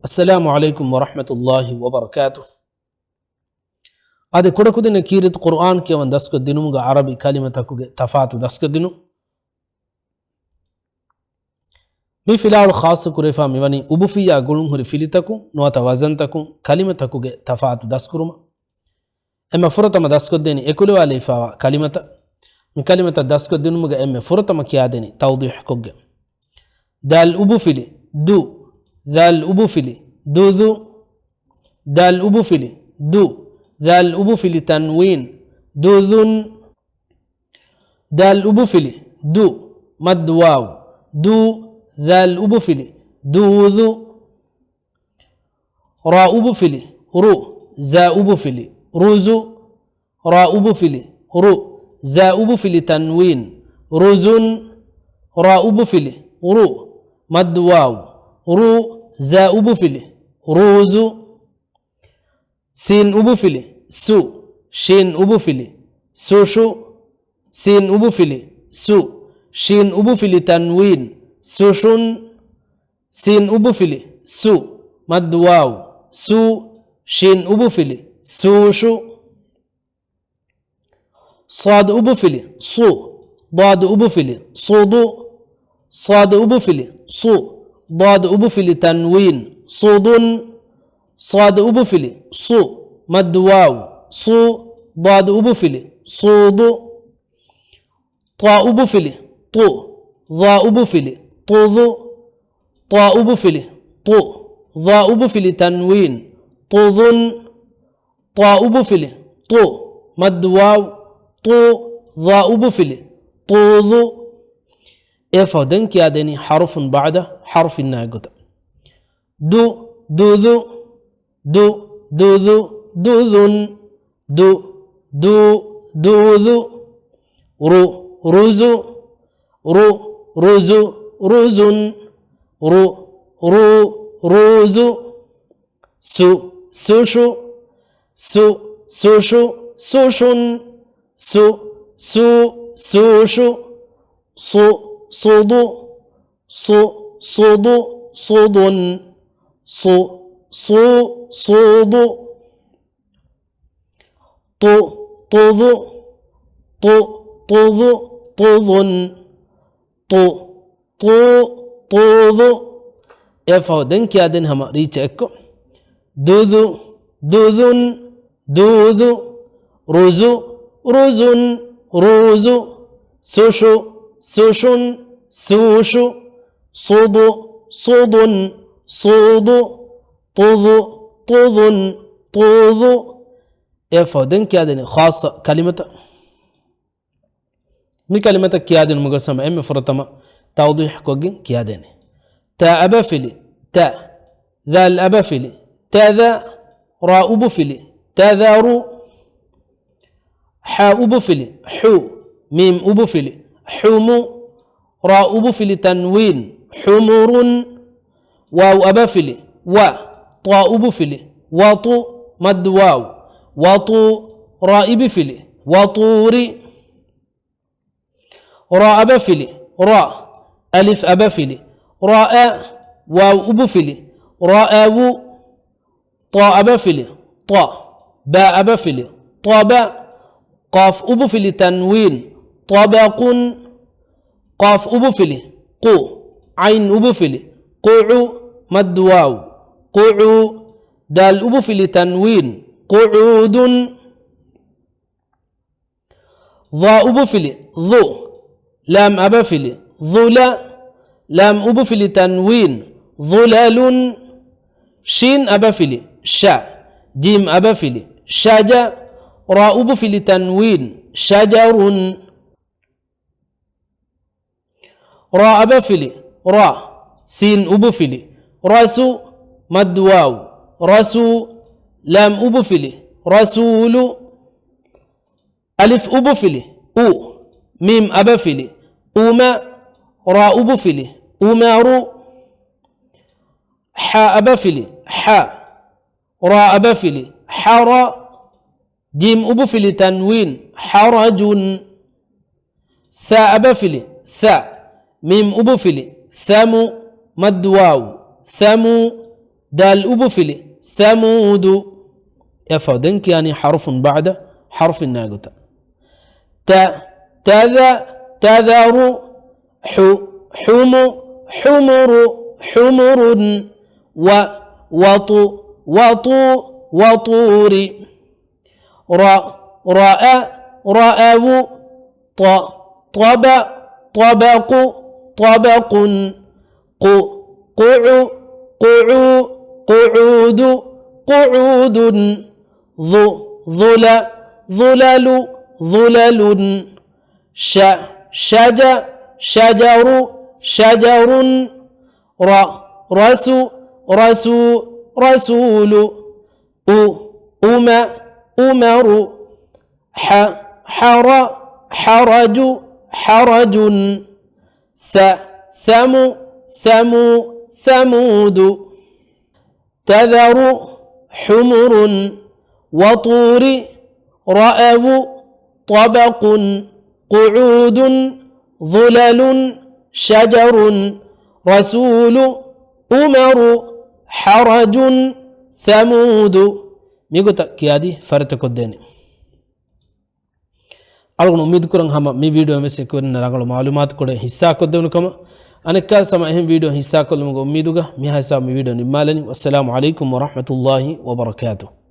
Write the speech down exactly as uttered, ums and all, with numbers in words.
އައްސަލާމު ޢަލައިކުމް ވަރަޙްމަތުﷲި ވަބަރަކާތުހު. އާދެ، ކުޑަކުދިންނަށް ކީރިތި ޤުރުއާން ކިޔަވަން ދަސްކޮށްދިނުމުގަ ޢަރަބި ކަލިމަތަކުގެ ތަފާތު ދަސްކޮށްދިނުން. މި ފިލާވަޅު ޚާއްޞަ ކުރެވިފާ މިވަނީ އުބުފިއްޔާ ގުޅުންހުރި ފިލިތަކުން ނުވަތަ ވަޒަންތަކުން ކަލިމަތަކުގެ ތަފާތު ދަސްކުރުމަށް. އެންމެ ފުރަތަމަ ދަސްކޮށްދޭނީ އެކުލެވާލައިފާވާ ކަލިމަތައް. މި ކަލިމަތައް ދަސްކޮށްދިނުމުގަ އެންމެ ފުރަތަމަ ކިޔާދޭނީ ތައުޟީޙުކޮށްގެން. ދާލް އުބުފިލި، ދު. ޛާލް އުބުފިލި، ދުދު. ދާލް އުބުފިލި، ދު. ޛާލް އުބުފިލި ތަންވީން، ދުޛުން. ދާލް އުބުފިލި، ދު. މައްދު ވާވް، ދޫ. ޛާލް އުބުފިލި، ދޫޛު. ރާ އުބުފިލި، ރު. ޒާ އުބުފިލި، ރުޒު. ރާ އުބުފިލި، ރު. ޒާ އުބުފިލި ތަންވީން، ރުޒުން. ރާ އުބުފިލި، ރު. މައްދު ވާވް، ރޫ. ޒާ އުބުފިލި، ރޫޒު. ސީން އުބުފިލި، ސު. ޝީން އުބުފިލި، ސުޝު. ސީން އުބުފިލި، ސު. ޝީން އުބުފިލި ތަންވީން، ސުޝުން. ސީން އުބުފިލި، ސު. މައްދު ވާވް، ސޫ. ޝީން އުބުފިލި، ސޫޝު. ޞާދު އުބުފިލި، ޞު. ޟާދު އުބުފިލި، ޞުޟު. ޞާދު އުބުފިލި، ޞު. ޟާދު އުބުފިލި ތަންވީން، ޞުޟުން. ޞާދު އުބުފިލި، ޞު. މައްދު ވާވް، ޞޫ. ޟާދު އުބުފިލި، ޞޫޟު. ޠާ އުބުފިލި، ޠު. ޡާ އުބުފިލި، ޠުޡު. ޠާ އުބުފިލި، ޠު. ޡާ އުބުފިލި ތަންވީން، ޠުޡުން. ޠާ އުބުފިލި، ޠު. މައްދު ވާވް، ޠޫ. ޡާ އުބުފިލި، ޠޫޡު. އެއަށްފަހު ދެން ކިޔާދޭނީ ޙަރުފުން ބަޢުދަ ޙަރުފިންނާއި ގޮތަށް. ދު، ދުދު. ދު، ދުދު، ދުދުން. ދު، ދޫ، ދޫޛު. ރު، ރުޒު. ރު، ރުޒު، ރުޒުން. ރު، ރޫ، ރޫޒު. ސު، ސުޝު. ސު، ސުޝު، ސުޝުން. ސު، ސޫ، ސޫޝު. ޞު، ޞުޟު. ޞު، ޞުޟު، ޞުޟުން. ޞު، ޞޫ، ޞޫޟު. ޠު، ޠުޡު. ޠު، ޠުޡު، ޠުޡުން. ޠު، ޠޫ، ޠޫޡު. އެއަށްފަހު ދެން ކިޔާދޭން ހަމަ ރީއްޗަށް އެއްކޮށް. ދުދު، ދުދުން. ދޫޛު، ރުޒު، ރުޒުން، ރޫޒު. ސުޝު، ސުޝުން، ސޫޝު. ޞުޟު، ޞުޟުން، ޞޫޟު. ޠުޡު، ޠުޡުން، ޠޫޡު. އެއަށްފަހު ދެން ކިޔާދޭނީ ޚާއްޞަ ކަލިމަތައް. މި ކަލިމަތައް ކިޔާދިނުމުގަ ހަމަ އެންމެ ފުރަތަމަ ތައުޟީޙުކޮށްގެން ކިޔާދޭނެ. ތާ އަބަފިލި، ތަ. ޛާލް އަބަފިލި، ތަޛަ. ރާ އުބުފިލި، ތަޛަރު. ޙާ އުބުފިލި، ޙު. މީމް އުބުފިލި، ޙުމު. ރާ އުބުފިލި ތަންވީން، ޙުމުރުން. ވާވް އަބަފިލި، ވަ. ޠާ އުބުފިލި، ވަޠު. މައްދު ވާވް، ވަޠޫ. ރާ އިބިފިލި، ވަޠޫރި. ރާ އަބަފިލި، ރާ. އަލިފް އަބަފިލި، ރާއަ. ވާވް އުބުފިލި، ރާއަވު. ޠާ އަބަފިލި، ޠަ. ބާ އަބަފިލި، ޠަބަ. ޤާފް އުބުފިލި ތަންވީން، ޠަބަޤުން. ޤާފް އުބުފިލި، ޤު. ޢައިން އުބުފިލި، ޤުޢު. މައްދު ވާވް، ޤުޢޫ. ދާލް އުބުފިލި ތަންވީން، ޤުޢޫދުން. ޡާ އުބުފިލި، ޡު. ލާމް އަބަފިލި، ޡުލަ. ލާމް އުބުފިލި ތަންވީން، ޡުލަލުން. ޝީން އަބަފިލި، ޝަ. ޖީމް އަބަފިލި، ޝަޖަ. ރާ އުބުފިލި ތަންވީން، ޝަޖަރުން. ރާ އަބަފިލި، ރާ. ސީން އުބުފިލި، ރަސު. މައްދު ވާވް، ރަސޫ. ލާމް އުބުފިލި، ރަސޫލު. އަލިފް އުބުފިލި، އު. މީމް އަބަފިލި، އުމަ. ރާ އުބުފިލި، އުމަރު. ޙާ އަބަފިލި، ޙަ. ރާ އަބަފިލި، ޙަރަ. ޖީމް އުބުފިލި ތަންވީން، ޙަރަޖުން. ޘާ އަބަފިލި، ޘަ. މީމް އުބުފިލި، ޘަމު. މައްދު ވާވް، ޘަމޫ. ދާލް އުބުފިލި. ثمود. އެފަ ދެން ކިޔާނީ حرف بعد حرف އިންނާ ގޮތަށް. ތަ، تذ، تذر، ޙު، حم، حمر، حمر، و، وط، وط، وطور. ރ، رأ، رأو، ط، طب، طبق، طبق، ق، قع، قع، قعود، قعود، ظ، ظل، ظلل، ظلل، ش، شج، شجر، شجر، ر، رس، رسو، رسول، أ، أم، أمر، ح، حر، حرج، حرج، ث، ثم، ثمو، ثمود. تذر، حمر، وطور، رأو، طبق، قعود، ظلل، شجر، رسول، أمر، حرج، ثمود. މިގޮތަށް ކިޔާދީ ފަރިތަކޮށްދޭނެ. އަޅުގަނޑު އުއްމީދުކުރަން ހަމަ މި ވީޑިއޯ ވެސް އެކުވެރިންނަށް ރަނގަޅު މަޢުލޫމާތުކޮޅެއް ހިއްސާކޮށްދެވުނު ކަމަށް. އަނެއްކާވެސް ހަމަ އެހެން ވީޑިއޯ ހިއްސާކޮށްލުމުގެ އުއްމީދުގަ މިހާ ހިސާބު މި ވީޑިއޯ ނިންމާލަނީ. ވައްސަލާމު ޢަލައިކުމް ވަރަޙްމަތުﷲި ވަބަރަކާތުހު.